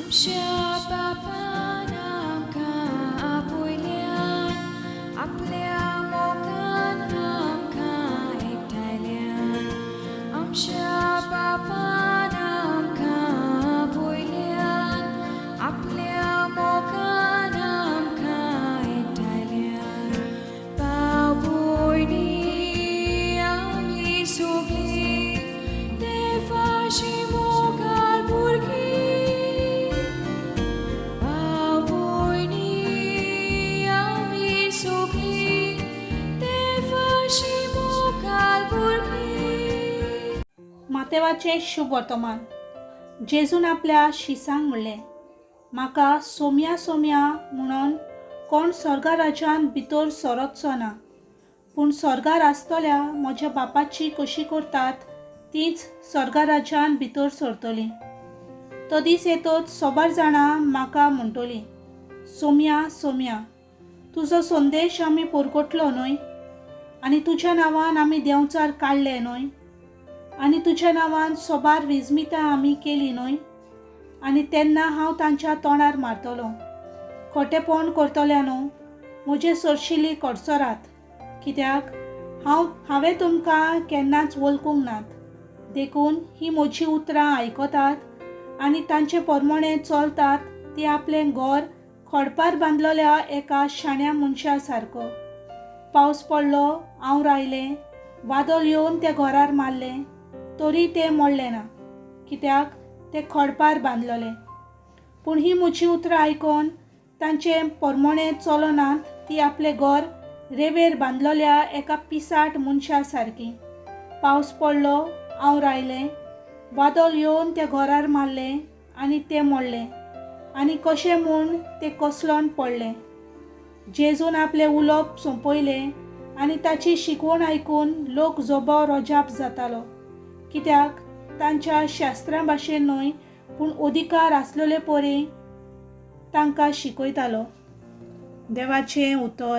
आमच्या बापान आमकां आपयल्यान, आपल्या मोगान आमकां एकठांयल्यान. आमच्या बापान आमकां आपयल्यान, आपल्या मोगान आमकां एकठांयल्यान. भाव भयणी आमी सगळीं देवाची मोगाळ भुरगीं. भाव भयणी आमी सगळीं देवाची मोगाळ भुरगीं. मातेवाचें शुभ वर्तमान. जेजून आपल्या शिसांक म्हणलें, म्हाका सोम्या सोम्या म्हणून कोण स्वर्गा राज्यांत भितर सरचो ना, पूण स्वर्गार आसतल्या म्हज्या बापाची कशी करतात तीच स्वर्गा राज्यांत भितर सरतलीं. तो दीस येतच सोबार जाणां म्हाका म्हणटलीं, सोम्या सोम्या, तुजो संदेश आमी परगटलो न्हय, आनी तुज्या नांवान आमी देंवचार काडले न्हय, आनी तुज्या नांवान सोबार विजमितां आमी केली न्हय? आनी तेन्ना हांव तांच्या तोंडार मारतलो, खोटेपण करतल्या न्हू, म्हजे सरशिली कडसरात, कित्याक हांवें तुमकां केन्नाच वळखूंक नात. देखून ही म्हजी उतरां आयकतात आनी तांचे प्रमाणे चलतात ती आपलें घर खडपार बांदलेल्या एका शाण्या मनशा सारको. पावस पडलो, हांव रायलें, वादळ येवन त्या घरार मारलें, तरी तें मोडलें ना, कित्याक तें खडपार बांदलेलें. पूण ही म्हजी उतरां आयकून तांचे प्रमाणे चलनात ती आपलें घर रेंवेर बांदलेल्या एका पिसाट मनशा सारकी. पावस पडलो, हांव रायलें, वादळ येवन त्या घरार मारलें आनी तें मोडलें, आनी कशें म्हूण तें कोसळोन पडलें. जेजून आपलें उलोवप सोंपयलें आनी ताची शिकवण आयकून लोक जोबो रोजाप जातालो, कित्याक तांच्या शास्त्रां भाशेन न्हय पूण अधिकार आसलेले परी तांकां शिकयतालो. देवाचें उतर.